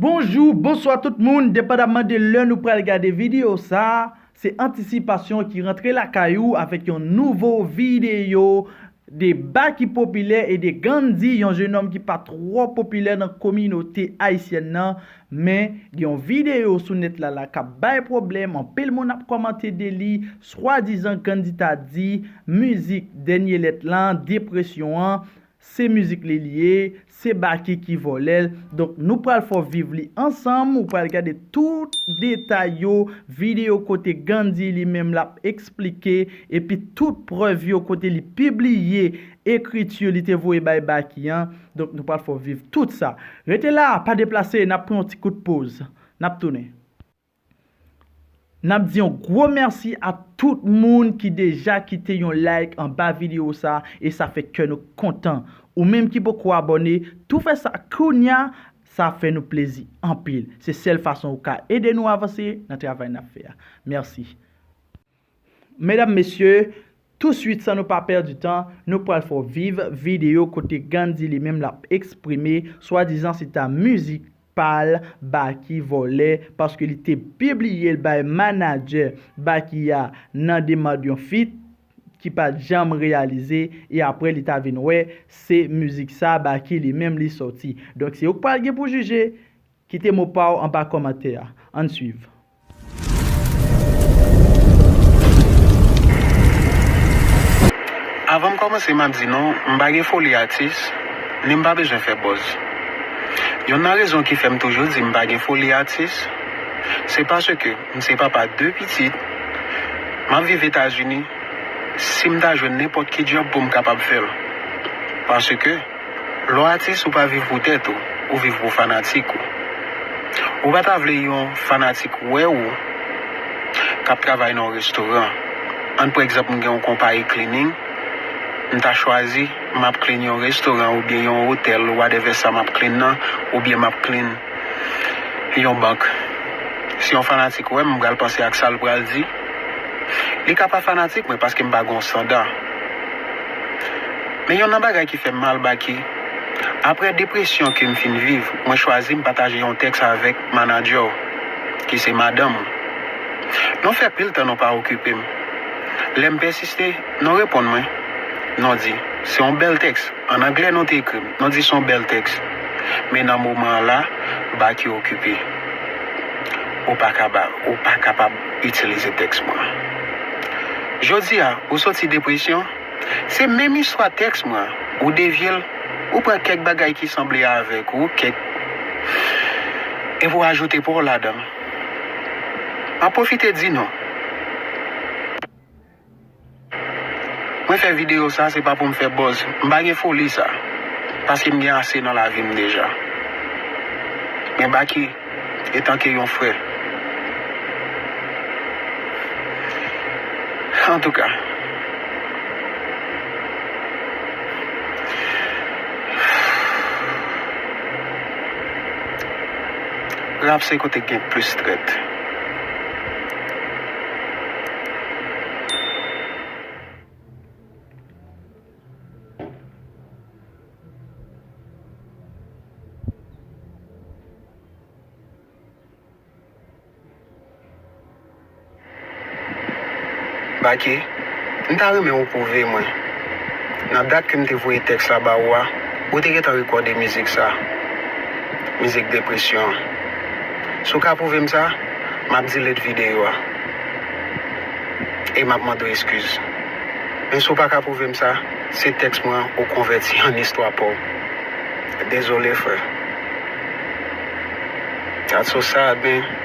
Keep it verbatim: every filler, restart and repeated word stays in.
Bonjou, bonswa tout moun, depandamman de lè nou pral gade videyo sa, se Antisipasyon ki rantre lakay ou avèk yon nouvo videyo de Baky Popilè e de Gandhi, yon jenòm ki pa twò popilè nan kominote ayisyèn nan, men gen yon videyo sou nèt la la k ap bay pwoblèm, anpil moun ap kòmante de li, swadizan Gandhi ta di, mizik dènye lèt lan, depresyon an, se mizik li li ye, se Baky ki vòlè l. Donk, nou pral fè w viv li ansanm, ou pral gade tout detay yo, videyo kote Gandhi li menm l ap eksplike, epi tout prèv yo kote li pibliye ekriti li te voye bay Baky an. Donk, nou pral fè w viv tout sa. Rete la, pa deplase, n ap pran yon ti kout poz. N ap tounen. N ap di yon gwo mèsi a tout moun ki deja kite yon like anba videyo sa, e sa fè kè nou kontan. Ou menm ki poko abòne, tou fè sa kounya, sa fè nou plezi anpil. Se sèl fason ou ka ede nou avanse nan travay n ap fè a. Mèsi. Medam, mesye, touswit, san nou pa pèdi tan, nou pral fè w viv videyo kote Gandhi li menm l ap eksprime swadizan se ta mizik pa l, Baky vòlè, paske li te pibliye l bay manadjè Baky a nan demann yon feat ki pa t janm reyalize, e apre li ta vin wè se mizik sa Baky li menm li sòti. Donk, se ou k pral gen pou jije, kite mo pa w anba kòmantè a. Ann swiv. Avan m kòmanse, m ap di nou, m pa gen foli atis, ni m pa bezwen fè buzz. Yonn nan rezon ki fè m toujou di m pa gen foli atis, se paske m se papa de pitit, m ap viv Etazini, si m ta jwenn nenpòt ki djòb pou m kapab fè l. Paske, lè w atis, ou pa viv pou tèt ou, ou viv pou fanatik ou. Ou pa ta vle yon fanatik wè ou k ap travay nan yon restoran. Ann pran egzanp, m gen yon konpayi cleaning, m ta chwazi m ap clean yon restoran oubyen yon otèl, whatever sa m ap clean nan, oubyen m ap clean yon bank. Si yon fanatik wè m, m pral panse ak sa l pral di. Li ka pa fanatik mwen paske m pa gen yon estanda. Men yonn nan bagay ki fè m mal, Baky, apre depresyon ke m fin viv, mwen chwazi m pataje yon tèks avèk manadjè w, ki se madanm ou. Nou fè pil tan nou pa okipe m. Lè m pèsiste, nou reponn mwen. Nou di, se yon bèl tèks. An anglè nou te ekri m. Nou di se yon bèl tèks. Men nan moman an la, Baky okipe. Ou pa kapab, ou pa kapab itilize tèks mwen. Jodi a, ou soti depresyon, se menm istwa tèks mwen. Ou devye l, ou pran kèk bagay ki sanble avèk ou, kèk, epi w ajoute pa w ladan l. M ap pwofite di nou, mwen fè videyo sa, se pa pou m fè buzz. M pa gen foli sa. Paske m gen ase nan lavi m deja. Men Baky, etanke yon frè. Antouka, rap se kote k gen plis trèt. Baky, m ta renmen ou pwouve mwen, nan dat ke m te voye tèks la ba ou a, ou te gentan rekòde mizik sa, mizik depresyon an. Si w ka pwouve m sa, m ap delete videyo a. E m ap mande w eskiz. Men si w pa ka pwouve m sa, se tèks mwen ou konvèti an istwa pa w. Dezole, frè. That's so sad, man.